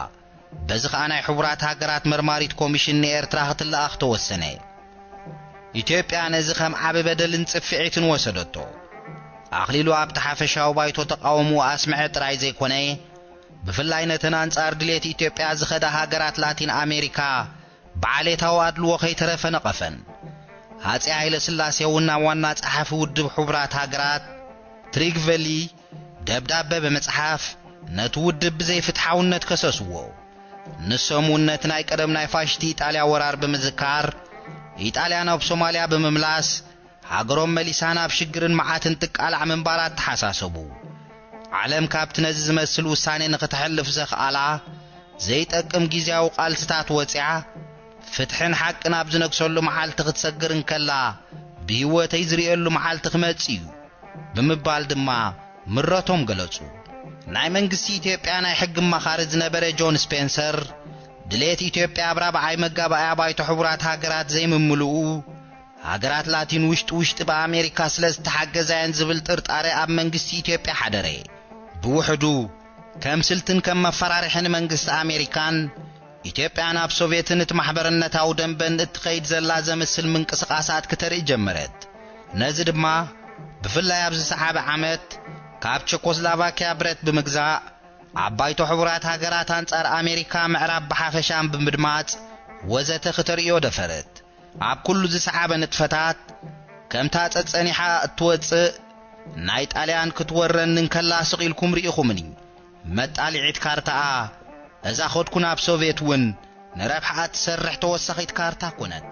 በዚ ኸኣ ናይ ሕቡራት ሃገራት መርማሪት ኮሚሽን ንኤርትራ ክትለኣኽ ተወሰነ። ኢትዮጵያ ነዚ ከም ዓቢ በደልን ጽፍዒትን ወሰደቶ። ኣኽሊሉ ኣብቲ ሓፈሻዊ ባይቶ ተቓውምኡ ኣስምዐ ጥራይ ዘይኮነ፣ ብፍላይ ነተን ኣንጻር ድሌት ኢትዮጵያ ዝኸዳ ሃገራት ላቲን ኣሜሪካ ብዓሌታዊ ኣድልዎ ከይተረፈ ነቐፈን። ሃጺ ሃይለ ስላሴ እውን ናብ ዋና ጸሓፊ ውድብ ሕቡራት ሃገራት ትሪግቨሊ ደብዳበ ብምጽሓፍ ነቲ ውድብ ብዘይፍትሓውነት ከሰስዎ። ንሶም እውን ነቲ ናይ ቀደም ናይ ፋሽስቲ ኢጣልያ ወራር ብምዝካር፣ ኢጣልያ ናብ ሶማልያ ብምምላስ፣ ሃገሮም መሊሳ ናብ ሽግርን መዓትን ትቃላዕ ምንባራ ኣተሓሳሰቡ። ዓለም ካብቲ ነዚ ዝመስል ውሳኔ ንኽተሕልፍ ዘኽኣላ ዘይጠቅም ግዝያዊ ቃልስታት ወጺዓ፣ ፍትሕን ሓቅን ኣብ ዝነግሰሉ መዓልቲ ክትሰግር እንከላ፣ ብህይወተይ ዝርእየሉ መዓልቲ ክመጽእ እዩ ብምባል ድማ ምረቶም ገለጹ። ናይ መንግስቲ ኢትዮጵያ ናይ ሕጊ ኣማኻሪ ዝነበረ ጆን ስፔንሰር፣ ድሌት ኢትዮጵያ ኣብ ራብዓይ መጋባእያ ባይቶ ሕቡራት ሃገራት ዘይምምልኡ፣ ሃገራት ላቲን ውሽጢ ውሽጢ ብኣሜሪካ ስለ ዝተሓገዛ እየን ዝብል ጥርጣረ ኣብ መንግስቲ ኢትዮጵያ ሓደረ። ብውሕዱ፣ ከም ስልትን ከም መፈራርሒ ንመንግስቲ ኣሜሪካን፣ ኢትዮጵያ ናብ ሶቭየትን እቲ ማሕበርነታዊ ደንበን እትኸይድ ዘላ ዘምስል ምንቅስቓሳት ክተርኢ ጀመረት። ነዚ ድማ፣ ብፍላይ ኣብዚ ዝሰዓበ ዓመት፣ ካብ ቸኮስላቫኪያ ብረት ብምግዛእ፣ ኣብ ባይቶ ሕቡራት ሃገራት ኣንጻር ኣሜሪካ፣ ምዕራብ ብሓፈሻን ብምድማጽ፣ ወዘተ ክተርእዮ ደፈረት። ኣብ ኩሉ ዝሰዓበ ንጥፈታት፣ ከምታ ጸጸኒሓ እትወጽእ፣ ናይ ጣልያን ክትወረኒ እንከላ ስቕ ኢልኩም ርኢኹምኒ። መጣልዒት ካርታኣ፣ እዛ ኸድኩ ናብ ሶቭየት እውን ንረብሓኣ እትሰርሕ ተወሳኺት ካርታ ኮነት።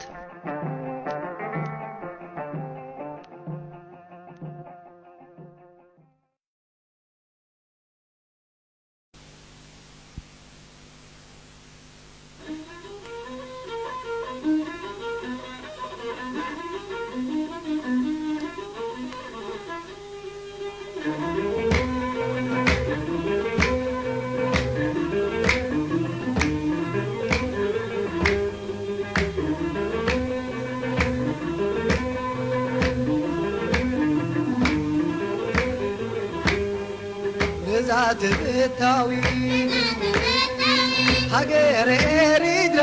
ብዛ ትብታዊ ሃገረ ኤሪትራ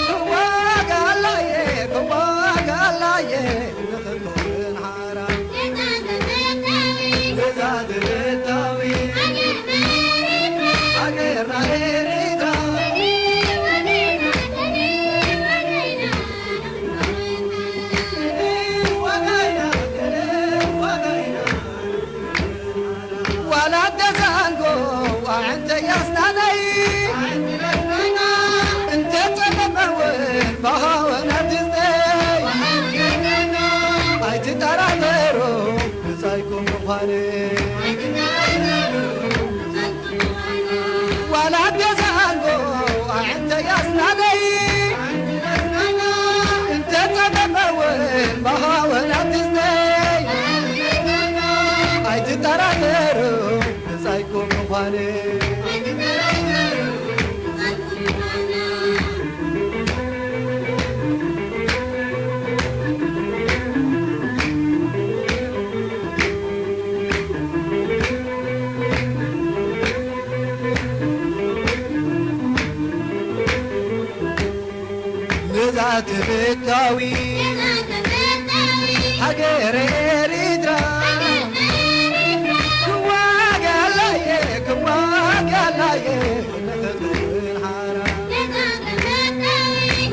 ክዋጋላየ ክዋጋላየ ንኽትኮን ሓራ። ብዛ ትብታዊ ሃገርና ኤሪትራ ዋላ ተዛንጎ ዋዕንተ ያስናናይ ትብታዊ ሃገር ኤሪትራ ክዋጋላየ ክዋጋላየ ንኽትውን ሓራ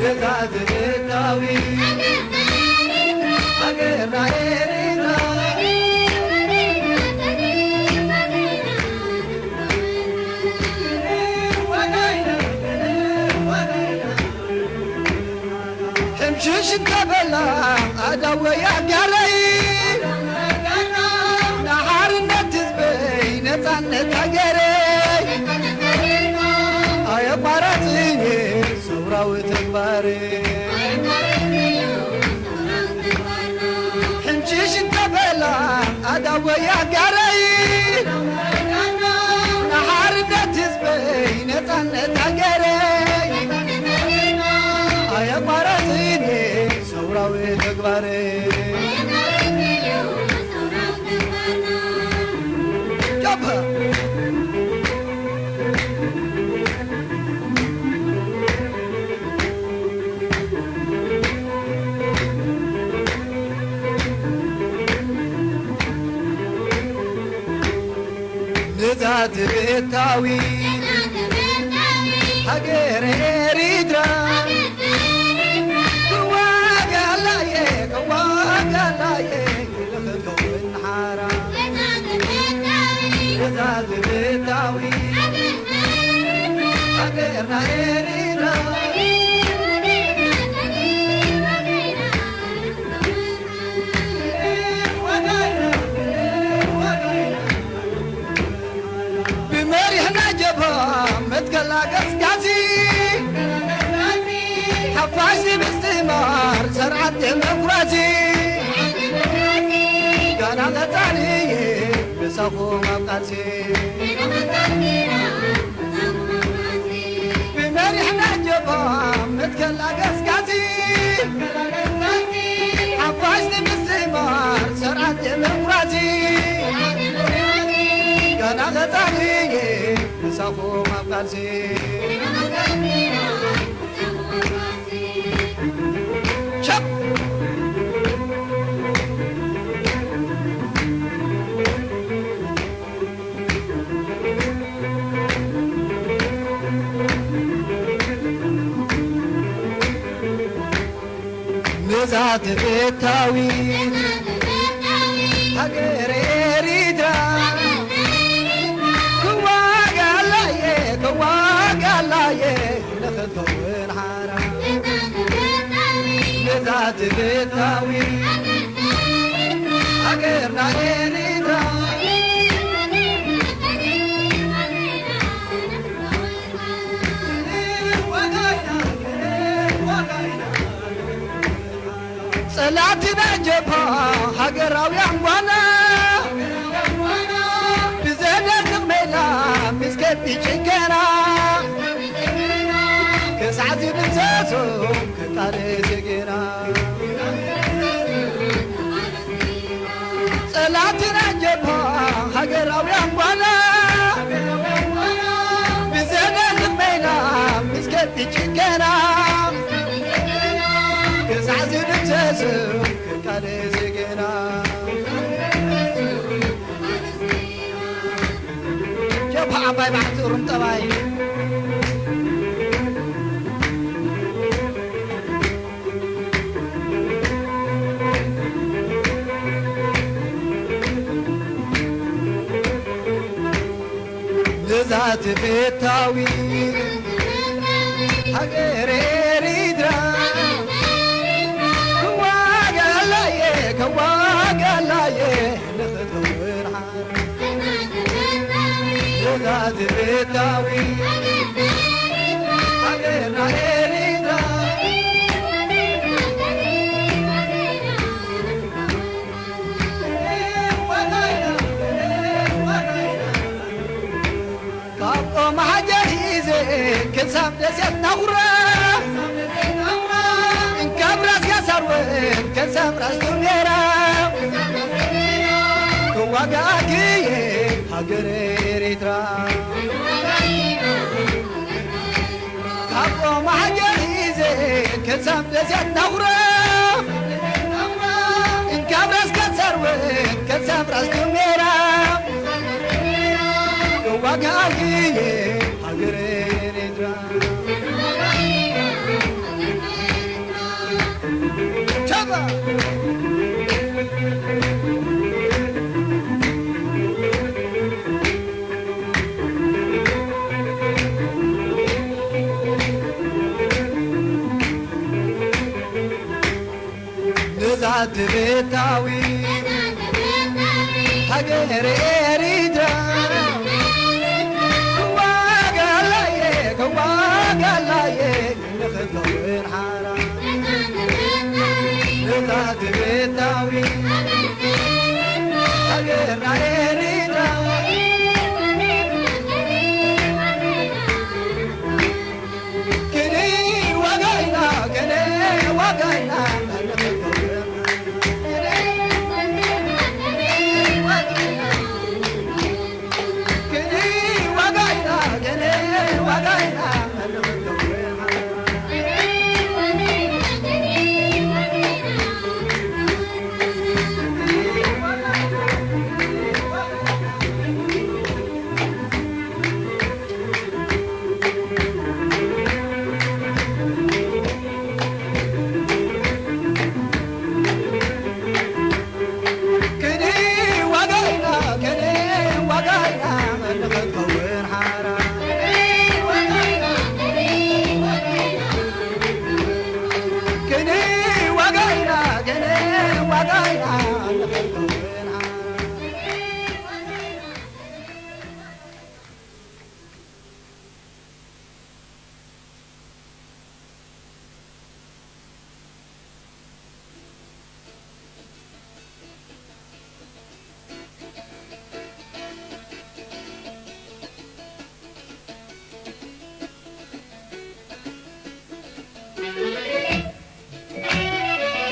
ነታ ትብታዊ ሃገርና ኤሪትራ ሕምሽሽ እንተበላ ኣዳወይ ኣጋረይ ንሓርነት ህዝበይ ነፃነት ሃገረይ ኣየቋረፅን ሰውራዊ ተግባረይ ሕምሽሽ እንተበላ ኣዳወይ ኣጋረይ ንሓርነት ህዝበይ ነፃነት ሃገረይ ኣየቋረፅን ሰውራዊ ተግባረይ ጀብሃ ነዛ ትብታዊ ሃገር ኤሪትራ ክዋጋላየ ክዋጋላየ ንኽትከውን ሓራ ነዛ ትብታዊ ሃገርና ኤሪትራ ብመሪሕና ጀብሃ መትከላ ገስጋሲ ሓፋሽ ንምስትማር ሰርዓት ዴሞክራሲ ጋና ቀጻሊ ምሳኹም ኣብ ቃልሲ ብመሪሕና ጀባ መትከላ ገስጋሲ ሓፋሽ ንምስማር ሰርዓት ዴሞክራሲ ገና ቀጻሊ ምሳኹም ኣብ ቃልሲ ሸብ ነዛ ተፈታዊት ሃገር ኤሪትራ ክዋጋላየ ክዋጋላየ ንኽትከውን ሓራ ነዛ ተፈታዊት ሃገርና ኤሪትራ ጸላእትና ጀብሃ ሃገራውያን ጓና ብዘደንቕ ሜላ ምስ ከቢድ ጭከና ክሳዕ ዝድምሰሱ ክቃለስ ጌና ጸላእትና ጀብሃ ሃገራውያን ጓና ብዘደንቕ ሜላ ምስ ከቢድ ጭከና ክሳዕ ዝድምሰሱ ክቃለስ ጌና ጀብሃ ዓባይ በዓልቲ እሩም ጠባይ ነዛ ትብታዊት ሃገር ኤሪትራ ክዋጋላየ ክዋጋላየ ንኽትውን ሓራ ነዛ ትብታዊት ሃገርና ኤሪትራ ካብ ኦም ሓጀር ሒዘ ክሳብ ደሴት ናኹራ እንካብ ራስ ጋሳር እውን ክሳብ ራስ ቱሜራ ክዋጋእኪ እየ ሃገረ ኤሪትራ ካብ ኦም ሓጀር ሒዘ ከዛም ደዚያት ናኹራ እንካብ ራስ ከንሳር ውን ከዛም ራስ ቱሜራ ክዋጋኣልክየ ሃገረ ኤርትራ ቻባ ነዛ ትብታዊ ሃገር ኤሪትራ ክዋጋላየ ክዋጋላየ ንኽትከውን ሓራ ነዛ ትብታዊ